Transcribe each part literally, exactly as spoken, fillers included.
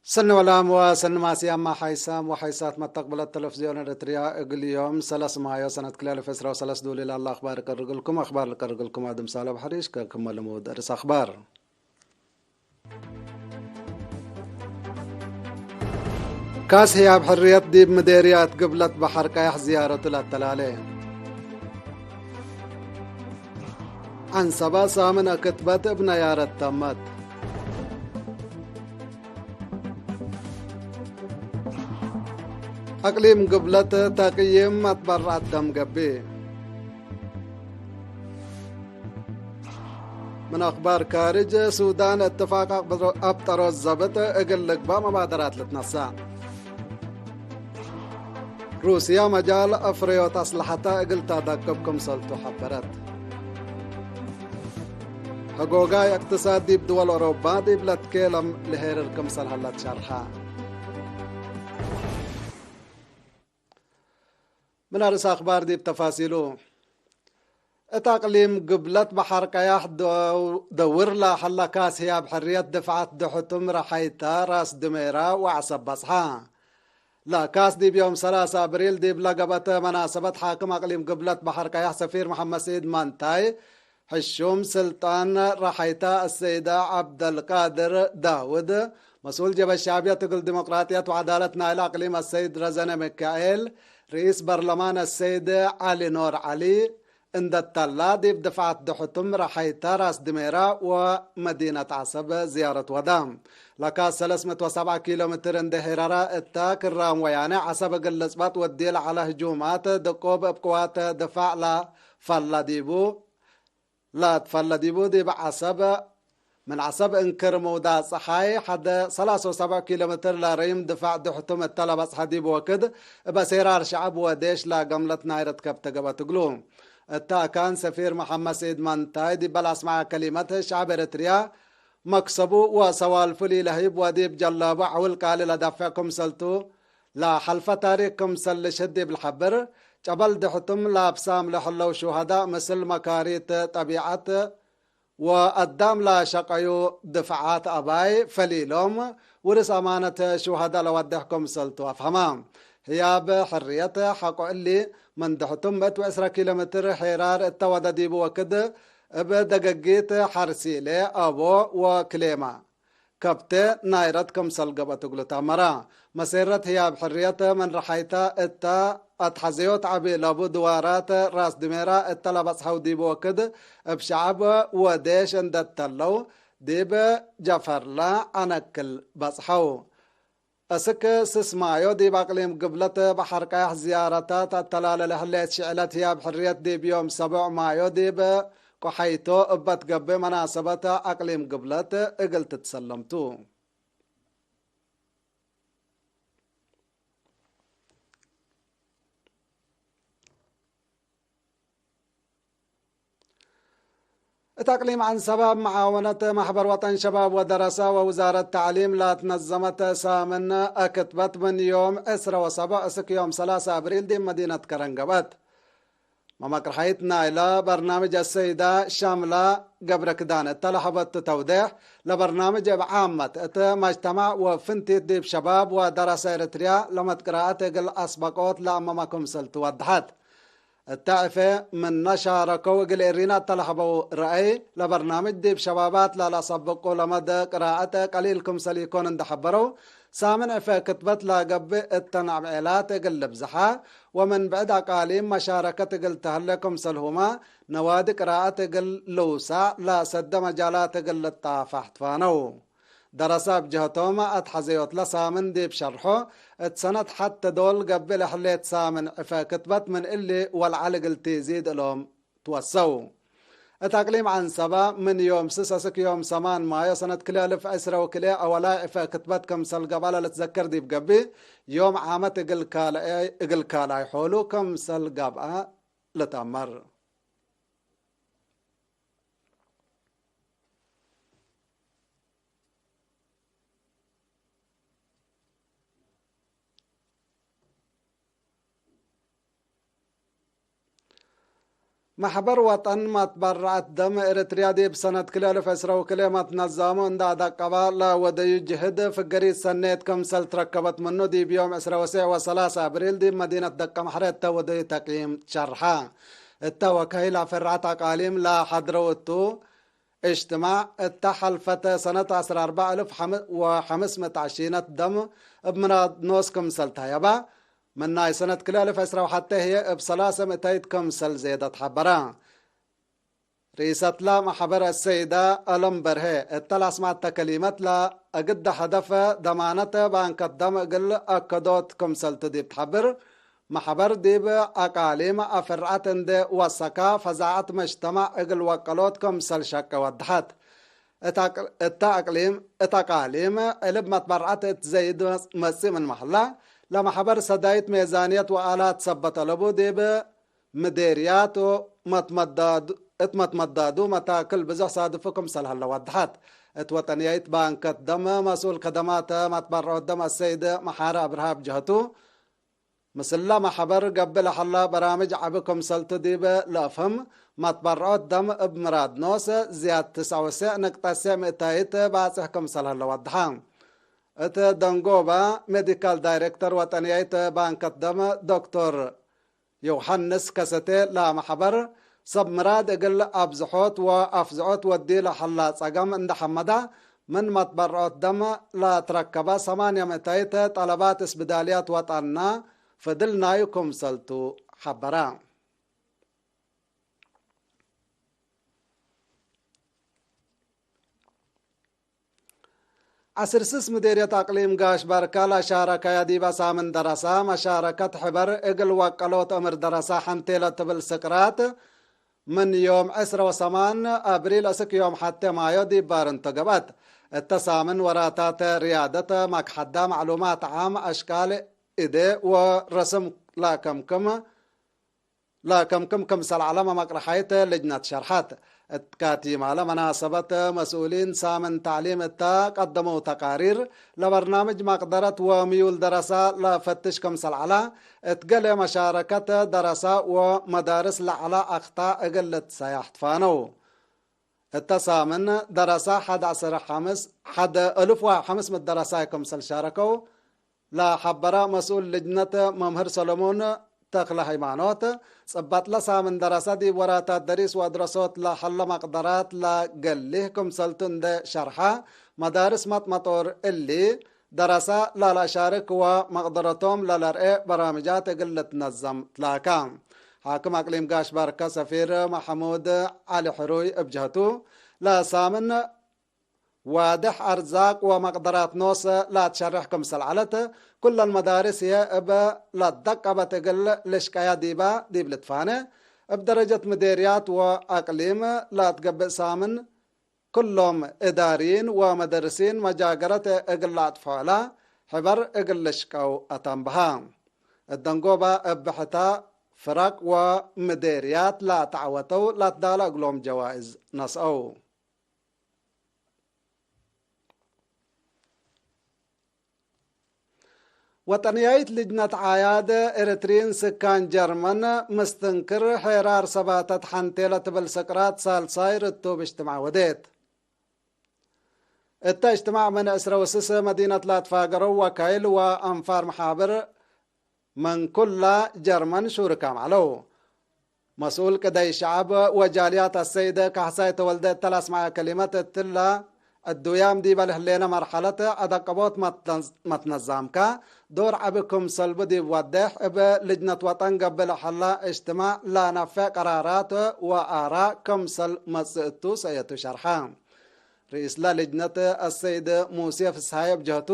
ሰኒ ወላም ወሰኒ ማስያማ ሓይሳም ወሓይሳት መተቅብለት ተለፍዝዮን ኤረትርያ እግል ዮም ሰለስ ማዮ ሰነት ክልኤ አልፍ ዕስራ ወሰለስ ዱሊ ላለ አኽባር እቀርግልኩም። አኽባር ልቀርግልኩም አድም ሳለ ባሕሪሽ ከክመ ልሙድ እርስ አኽባር። ካስ ህያብ ሕርየት ዲብ ምዴርያት ግብለት በሐር ቀያሕ ዝያረቱ ለአተላሌ። ዐንሰበ ሳምን አክትበት እብ ነያረት ተመት። አቅሊም ግብለት ተቅይም መትበረዐት ደም ገብእ። ምን አኽባር ካርጅ፣ ሱዳን እትፋቅ አብጠሮት ዘብጥ እግል ልግበእ መባደራት ልትነሰእ። ሩስያ መጃል አፍረዮት አስለሐተ እግል ተአደቅብ ክምሰልቱ ሐበረት። ህጎጋይ እቅትሳድ ዲብ ድወል ኦሮባ ዲብ ለትኬለም ለሄርር ክምሰል ሀለት ሸርሐ። ምን አርእስ አኽባር ዲብ ተፋሲሉ። እት አቅሊም ግብለት በሐር ቀያሕ ደው-፣ ደውር ለሀላ ካስ ህያብ ሕርየት ድፍዓት ደሐቱም ረሐይታ ራስ ድሜራ ወዐሰብ በጽሐ። ለካስ ዲብ ዮም ሰላሳ አብሪል ዲብ ለገበተ መናሰበት ሓክም አቅሊም ግብለት በሐር ቀያሕ ሰፊር መሐመድ ሰዒድ ማንታይ፣ ሕሹም ስልጣን ረሐይታ አሰይደ ዐብደልቃድር ዳውድ፣ መስኡል ጀበ ሸዕብየት እግል ዲሞቅራጥየት ወዐዳለት ናይለ አቅሊም አሰይድ ረዘነ ሚካኤል፣ ርኢስ በርለማን አሰይድ ዐሊ ኖር ዐሊ፣ እንደ ተላ ዲብ ድፍዓት ደሐቱም ረሐይታ ራስ ድሜራ ወመዲነት ዐሰብ ዝያረት ወዳ። ለካስ ሰለስ ምእት ወሰብዓ ኪሎ ሜትር እንዴ ሄረረ እተ፣ ክራም ወያነ ዐሰብ እግል ልጽበጥ ወዴ ለዐለ ህጁማት ድቁብ እብ ቅዋት ድፋዕ ለፈለ ዲቡ፣ ለትፈለ ዲቡ ዲብ ዐሰብ፣ ምን ዐሰብ እንክር ምውዳእ ጸሓይ ሐደ ሰላሳ ወሰብዕ ኪሎ ሜትር ለረይም ድፋዕ ድሕቱም እተ ለበጽሐ ዲብ ወክድ፣ እብ አሴራር ሸዐብ ወዴሽ ለገምለት ናይ ርትከብ ተገበት እግሉ። እተ አካን ሰፊር መሐመድ ሰዒድ መንታይ ዲበ ለአስመዐ ከሊመት፣ ሸዐብ ኤረትርያ መክሰቡ ወሰዋልፉ ለኢለህይብ ወዲብ ጀላቡ ዐውል ቃሊ ለደፍዕ ክምሰልቱ ለሐልፈ ታሪክ ክምሰል ልሽህድ ዲብ ለሐብር፣ ጨበል ድሕቱም ለአብሳም ለህለው ሹሀዳእ ምስል መካሪት ጠቢዐት ወአዳም ለሸቀዩ ድፍዓት አባይ ፈሊሎም፣ ውርስ አማነት ሹሀዳእ ለወዴሕ ክምሰልቱ አፍሀመ። ህያብ ሕርየት ሐቆ እሊ፣ ምን ድሕቱም ምእት ወዕስራ ኪሎ ሜትር ሄራር እተ ወደ ዲቡ ወክድ፣ እብ ደገጊት ሐርሲሌ፣ አቦ ወክሌማ ከብቴ ናይረት ክምሰል ገብአት እግሉ ተአመረ። መሴረት ህያብ ሕርየት ምን ረሐይተ እተ አትሐዘዮት ዐቢ ለቡ ድዋራት ራስ ድሜራ እተ ለበጽሐው ዲብ ወክድ እብ ሸዐብ ወዴሽ እንደ ተለው ዲብ ጀፈርለ አነክል በጽሐው። እስክ ስስ ማዮ ዲብ አቅሊም ግብለት በሐር ቀያሕ ዝያረተ ተአተላለ ለህሌት ሽዕለት ህያብ ሕርየት ዲብ ዮም ሰቦዕ ማዮ ዲብ ቆሐይቶ እበ ትገብእ መናሰበት አቅሊም ግብለት እግል ትትሰለም ቱ። እት አቅሊም ዐንሰበ እብ መዓወነት መሕበር ወጠን ሸባብ ወደረሰ ወውዛረት ተዕሊም ለትነዘመት ሳምን አክትበት ምን ዮም ዕስረ ወሰብዕ እስክ ዮም ሰላሳ አብሪል ዲብ መዲነት ከረን ገብአት። መመቅርሐይት ናይለ በርናምጅ አሰይዳ ሸምላ ገብረ ክዳን እተ ለሀበቱ ተውዴሕ፣ ለበርናምጅ እብ ዓመት እት መጅተማዕ ወፍንቲት ዲብ ሸባብ ወደረሰ ኤረትርያ ለመትቅራአት እግል አስበቆት ለአመመ ክምሰል ትወደሐት። እተ ዕፌ ምነ ሻረከው እግል ኤሪና እተ ለሀበው ረአይ፣ ለበርናምጅ ዲብ ሸባባት ለለአሰብቁ ለመደ ቅራአት ቀሊል ክምሰል ኢኮን እንደ ሐበረው፣ ሳምን ዕፌ ክትበት ለገብእ እተን አብዔላት እግል ልብዝሐ ወምን ብዕድ አቃሊም መሻረከት እግል ተህሌ ክምሰልሁመ፣ ነዋዲ ቅራአት እግል ልውሳዕ ለሰደ መጃላት እግል ልጣፋሕ ትፋነው። ደረሰ እብ ጀህቶም አትሐዘዮት ለሳምን ዲብ ሸርሖ፣ እት ሰነት ሐቴ ዶል ገብእ ለህሌት ሳምን ዕፈ ክትበት ምን እሊ ወለዐል እግል ቲዚድ እሎም ትወሰው። እት አቅሊም ዐንሰበ፣ ምን ዮም ስስ እስክ ዮም ሰማን ማዮ ሰነት ክልኤ አልፍ ዕስረ ወክልኤ አወላይ ዕፈ ክትበት ክምሰል ገብአ ለልትዘከር ዲብ ገብእ፣ ዮም ዓመት እግል ካልአይ፣ እግል ካልአይ ሖሉ ክምሰል ገብአ ልትአመር። መሕበር ወጠን መትበረዐት ደም ኤረትርያ ዲብ ሰነት ክልኤ አልፍ ዕስራ ወክልኤ መትነዛሙ እንደ አደቀበ ለወደዩ ጅህድ ፍገሪት ሰኔት ክምሰል ትረከበት ምኑ፣ ዲብ ዮም ዕስራ ወሰዕ ወሰላሳ አብሪል ዲብ መዲነት ደቀምሐረ እተ ወደዩ ተቅይም ሸርሐ። እተ ወካይል አፈርዐት አቃሊም ለሐድረው እቱ፣ እጅትማዕ እተ ሐልፈተ ሰነት ዐስር አርበዕ አልፍ ወሐምስ ምእት ዐሺነት ደም እብ ምራድ ኖስ ክምሰል ተሀየበ፣ ምን ናይ ሰነት ክልኤ አልፍ ዕስራ ወሐቴ ህዬ እብ ሰላሰ ምእታይት ክምሰል ዜደት ሐበረ። ርኢሰትለ መሕበር አሰይደ አለም በርሄ እተ ለአስመዐተ ከሊመት ለእግደ ሀደፍ ደማነት ባንከት ደም እግል አከዶት ክምሰልቱ ዲብ ተሐብር፣ መሕበር ዲብ አቃሊም አፍርዐት እንዴ ወሰከ ፈዛዐት መጅተማዕ እግል ወቀሎት ክምሰል ሸቄ ወደሐት። እት አቅ-፣ እተ አቅሊም፣ እት አቃሊም ዕልብ መትበርዐት እት ዘይድ መጽእ ምንመ ሀላ፣ ለመሕበር ሰዳይት ሜዛንየት ወአላት ሰበት አለቡ ዲብ ምዴርያት ወመትመዳዱ-፣ እት መትመዳዱ መታክል ብዞሕ ሳድፉ ክምሰል ሀለ ወደሐት። እት ወጠንያይት ባንከት ደም መስኡል ከደማተ መትበርዖት ደም አሰይድ መሓረ አብርሃ እብ ጀህቱ፣ ምስለ መሕበር ገብእ ለሀላ በራምጅ ዐቢ ክምሰልቱ ዲብ ለአፍህም፣ መትበርዖት ደም እብ ምራድ ኖስ ዝያድ ትስዕ ወሰዕ ንቅጠት ሰዕ ምእታይት ባጽሕ ክምሰል ሀለ ወደሐ። እት ደንጎባ ሜዲካል ዳይሬክተር ወጠንያይት ባንከት ደም ዶክቶር ዮሐንስ ከሰቴ ለመሕበር ሰብ ምራድ እግል አብዝሖት ወአፍዝዖት ወዲ ለሀላ ጸገም እንደ ሐመዳ፣ ምን መትበርዖት ደም ለትረከበ ሰማንያ ምእታይት ጠለባት እስብዳልያት ወጠና ፍድል ናዩ ክምሰልቱ ሐበረ። ዐስር ስስ ምዴርየት አቅሊም ጋሽ ባርካ ለሻረከያ ዲበ ሳምን ደረሳ፣ መሻረከት ሕበር እግል ወቀሎት እምር ደረሳ ሐንቴ ለትብል ስቅራት፣ ምን ዮም ዕስረ ወሰማን አብሪል እስክ ዮም ሐቴ ማዮ ዲብ ባርንቶ ገብአት። እተ ሳምን ወራታት ርያደት፣ መክሐዳ፣ መዕሉማት ዓም፣ አሽቃል እዴ ወረስም ለከምክም ለከምክም ክምሰል ዐለ መመቅረሓይት ልጅነት ሸርሐት። እት ካቲማለ መናሰበት መስኡሊን ሳምን ተዕሊም እተ ቀደመው ተቃሪር፣ ለበርናምጅ መቅደረት ወምዩል ደረሳ ለፈትሽ ክምሰል ዐለ፣ እት ገሌ መሻረከት ደረሳ ወመዳርስ ለዐለ አክጣእ እግል ልትሰያሕ ትፋነው። እተ ሳምን ደረሳ ሐድ ዐስር ሐምስ፣ ሐድ እልፍ ወሐምስ ምእት ደረሳይ ክምሰል ሻረከው ለሐበረ መስኡል ልጅነት መምህር ሰለሞን ተክለ ሃይማኖት፣ ጽበጥለ ሳምን ደረሳ ዲብ ወራታት ደሪስ ወአድረሶት ለሀለ መቅደራት ለገሊህ ክምሰልቱ እንዴ ሸርሐ፣ መዳርስ መጥመጦር እሊ፣ ደረሳ ላለአሻርክ ወመቅደረቶም ለለርኤ በራምጃት እግል ልትነዘም ትላከ። ሓክም አቅሊም ጋሽ ባርከ ሰፊር መሐሙድ ዐሊ ሕሩይ እብ ጀህቱ፣ ለሳምን ዋድሕ አርዛቅ ወመቅደራት ኖስ ለአትሸርሕ ክምሰል ዐለት፣ ኩለን መዳርስ ህዬ እብ ለትደቀበት እግል ልሽቀያ ዲባ ዲብ ልትፋነ፣ እብ ደረጀት ምዴርያት ወአቅሊም ለአትገብእ ሳምን፣ ክሎም እዳርዪን ወመደርሲን መጃገረት እግል ለአጥፍዖላ ሕበር እግል ልሽቀው አተንብሃ። እት ደንጎባ እብ ሕታ ፍረቅ ወምዴርያት ለአተዐወተው ለአትዳለ እግሎም ጀዋእዝ ነስአው። ወጠንያይት ልጅነት ዓያድ ኤረትርዪን ስካን ጀርመን ምስትንክር ሔራር ሰባተት ሐንቴ ለትብል ስቅራት ሳልሳይ ርቱብ እጅትማዕ ወዴት። እተ እጅትማዕ ምን ዕስረ ወስስ መዲነት ለአትፋገረው ወካይል ወአንፋር መሓብር ምን ኩላ ጀርመን ሹርካም ዐለው። መስኡል ቅደይ ሸዐብ ወጃልያት አሰይድ ካሕሳይ ተወልደ እተ ለአስመዐ ከሊመት፣ እትለ እዱያም ዲበ ለህሌነ መርሐለት አደቀቦት መትነዝ-፣ መትነዛምከ ዶር ዐቢ ክምሰልቡ ዲብ ወዴሕ፣ እብ ልጅነት ወጠን ገብእ ለሀላ እጅትማዕ ለነፍዕ ቀራራት ወአራእ ክምሰል መጽእ እቱ ሰእየቱ ሸርሐ። ርኢስለ ልጅነት አሰይድ ሙሴ ፍስሃየ እብ ጀህቱ፣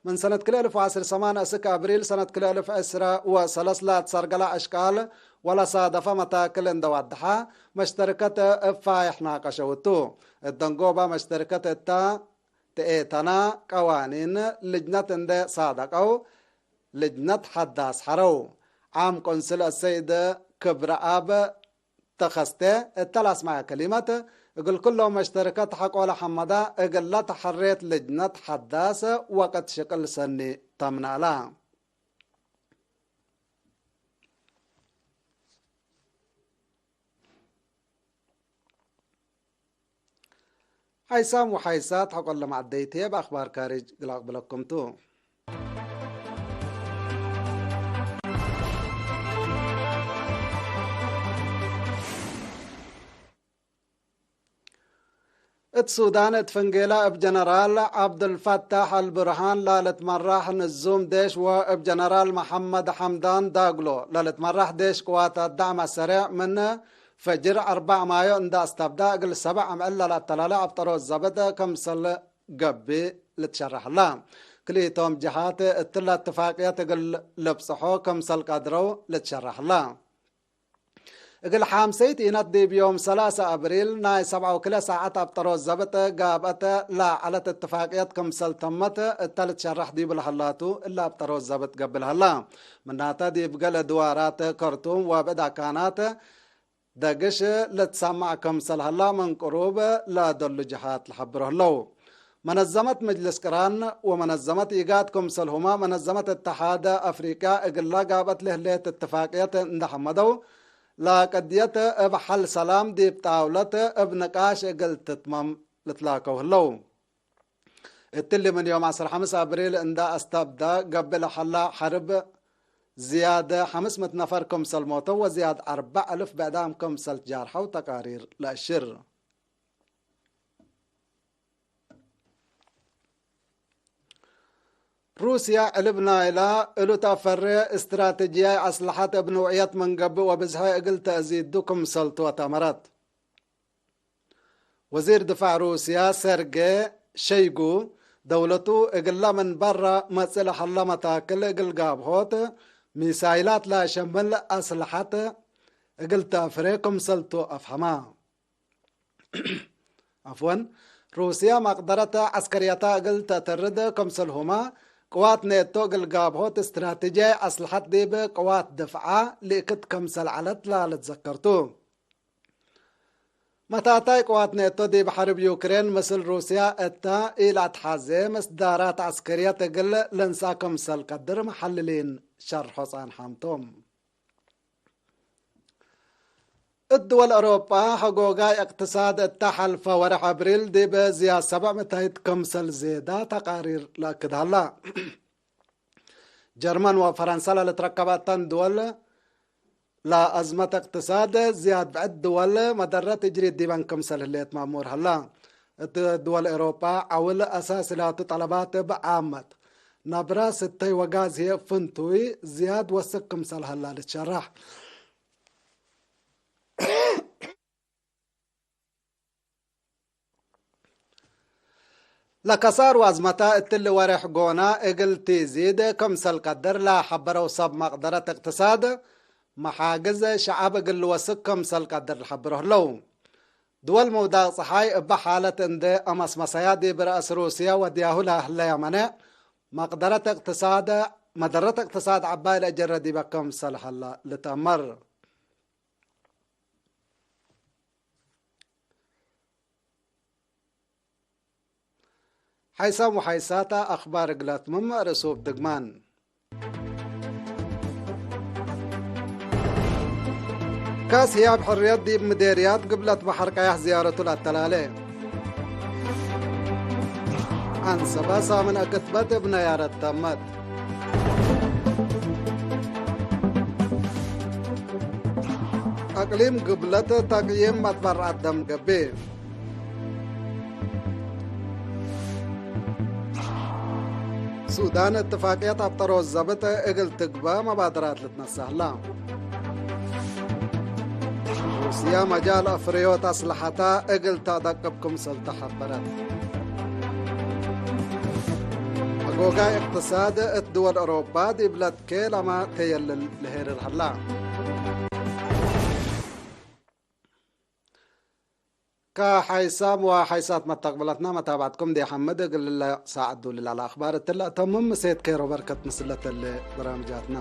ምን ሰነት ክልኤ አልፍ ወዐስር ሰማን እስክ አብሪል ሰነት ክልኤ አልፍ ዕስረ ወሰለስ ለአትሰርገለ አሽቃል ወለሳደፈ መታክል እንደ ወደሐ፣ መሽተርከት እብ ፋይሕ ናቀሸው እቱ። እት ደንጎባ መሽተርከት እተ ትኤተና ቀዋኒን ልጅነት እንደ ሳደቀው፣ ልጅነት ሐዳስ ሐረው። ዓም ቆንስል አሰይድ ክብረአብ ተኸስተ እተ ለአስመዐ ከሊመት፣ እግል ኩሎም መሽተርከት ሐቆለ ሐመዳ፣ እግለ ተሐሬት ልጅነት ሐዳስ ወቅት ሽቅል ሰኒ ተምነአላ። ሓይሳም ወሓይሳት ሐቆለ መዐደይት ህዬ፣ እብ አክባር ካርጅ እግል አቅብለኩም ቱ። እት ሱዳን እት ፍንጌላ እብ ጀነራል ዐብዱልፈታሕ አልቡርሃን ላልትመራሕ ንዙም ዴሽ ወእብ ጀነራል መሐመድ ሐምዳን ዳግሎ ለልትመራሕ ዴሽ ቅዋት አዳዕም አሰሬዕ ምን ፈጅር አርበዕ ማዮ እንደ አስተብዳ እግል ሰበዕ አምዕል ለለአተላለ አብጠሮት ዘብጥ ክምሰል ገብእ ልትሸረሕ ህላ። ክልኢቶም ጀሃት እትለ እትፋቅየት እግል ልብጽሖ ክምሰል ቀድረው ልትሸረሕ ህላ። እግል ሓምሰይት ኢነት ዲብ ዮም ሰላሰ አብሪል ናይ ሰብዓ ወክልኤ ሳዐት አብጠሮት ዘብጥ ጋብአት ለዐለት እትፋቅየት ክምሰል ተመት እተ ልትሸረሕ ዲቡ ለሀላቱ እለ አብጠሮት ዘብጥ ገብእ ለሀላ። ምናተ ዲብ ገሌ ድዋራት ከርቱም ወብዕድ አካናት ደግሽ ልትሰማዕ ክምሰል ሀላ ምን ቅሩብ ለደሉ ጀሃት ለሐብሮ ህለው። መነዘመት መጅልስ ቅራን ወመነዘመት ኢጋድ ክምሰልሁመ መነዘመት እተሓድ አፍሪቅያ እግላ ጋብአት ለህሌት እትፋቅየት እንደ ሐመደው፣ ለቅድየት እብ ሐል ሰላም ዲብ ጣውለት እብ ንቃሽ እግል ትትመም ልትላከው ህለው። እትሊ ምን ዮም ዐስር ሐምስ አብሪል እንደ አስተብደ ገብእ ለሐላ ሐርብ ዝያድ ሐምስ ምእት ነፈር ክምሰል ሞተው ወዝያድ አርበዕ አልፍ ብዕዳም ክምሰል ጃርሐው ተቃሪር ለአሽር። ሩስያ ዕልብ ናይላ እሉ ተአፈሬ እስትራተጅያይ አስለሐት እብ ንውዕየት ምን ገብእ ወብዝሐ እግል ተአዚዱ ክምሰልቱ ወተአመረት። ወዚር ድፋዕ ሩስያ ሰርጌ ሸይጉ፣ ደውለቱ እግለ ምን በረ መጽእ ለሀለ መታክል እግል ጋብሆት ሚሳይላት ለአሸምል አስለሐት እግል ተአፍሬ ክምሰልቱ አፍሀማ። አፍወን፣ ሩስያ መቅደረት ዐስከርየታ እግል ተአተርድ ክምሰልሁመ፣ ቅዋት ኔቶ እግል ጋብሆት እስትራተጅያይ አስለሐት ዲብ ቅዋት ድፍዓ ልእክት ክምሰል ዐለት ለልትዘከርቱ። መታታይ ቅዋት ኔቶ ዲብ ሐርብ ዩክሬን ምስል ሩስያ እተ ኢለአትሐዜ፣ ምስዳራት ዐስከርየት እግል ልንስአ ክምሰል ቀድር መሐልሊን ሸርሖ ጻንሓም ቶም። እት ድወል አውሮጳ፣ ሐጎጋይ እቅትሳድ እተ ሐልፈ ወርሕ አብሪል ዲብ ዝያድ ሰብዕ ምእት ክምሰል ዜዳ ተቃሪር ለአክድ ሀላ። ጀርመን ወፈረንሰ ለልትረከበተን ድወል፣ ለአዝመት እቅትሳድ ዝያድ ብዕድ ድወል መደረት እጅሪት ዲበን ክምሰል ህሌት ማሙር ሀላ። እት ድወል ኤውሮጳ ዐውል አሳሲ ላቱ ጠለባት እብ ዓመት፣ ነብረ ስተይ ወጋዝ ህዬ ፍንቱይ ዝያድ ወስክ ክምሰል ሀላ ልትሸረሕ። ለከሳር ወአዝመተ እትሊ ወሬሕ ጎነ እግል ቲዚድ ክምሰል ቀድር ለሐበረው ሰብ መቅደረት እቅትሳድ፣ መሓግዝ ሸዐብ እግል ልወስክ ክምሰል ቀድር ለሐብሮ ህለው። ድወል ምውዳቅ ጸሓይ እበ ሓለት እንዴ አመስመሰያ ዲብ ረአስ ሩስየ ወድያሁ ለህለየ መኔዕ፣ መቅደረት እቅትሳድ፣ መደረት እቅትሳድ ዐባይ ለአጀረ ዲበ ክምሰል ሀለ ልትአመር። ሓይሳም ወሓይሳተ አክባር እግል አትምም ርእሱ እብ ድግማን። ካስ ህያብ ሕርየት ዲብ ምዴርያት ግብለት በሐር ቀያሕ ዝያረቱ ለአተላሌ። ዐንሰበ ሳምን አክትበት እብ ነያረት ተመት። አቅሊም ግብለት ተቅዪም መትበርዐት ደም ገብእ። ሱዳን እትፋቅየት አብጠሮት ዘብጥ እግል ትግበእ መባደራት ልትነሰእ ህላ። ሩስያ መጃል አፍርዮት አስለሐታ እግል ተአደቅብ ክምሰል ተሐበረት። አጎጋይ እቅትሳድ እት ድወል አውሮፓ ዲብ ለትኬለመ ተየልል ለሄርር ሀላ። ከሓይሳም ወሓይሳት መተቅብለትና መታብዐትኩም ዴ ሐምድ እግል ሳዕዱ ልላለ አክባር እትለ አተምም ምሴት ኬሮ በርከት ምስለት እለ በራምጃትና።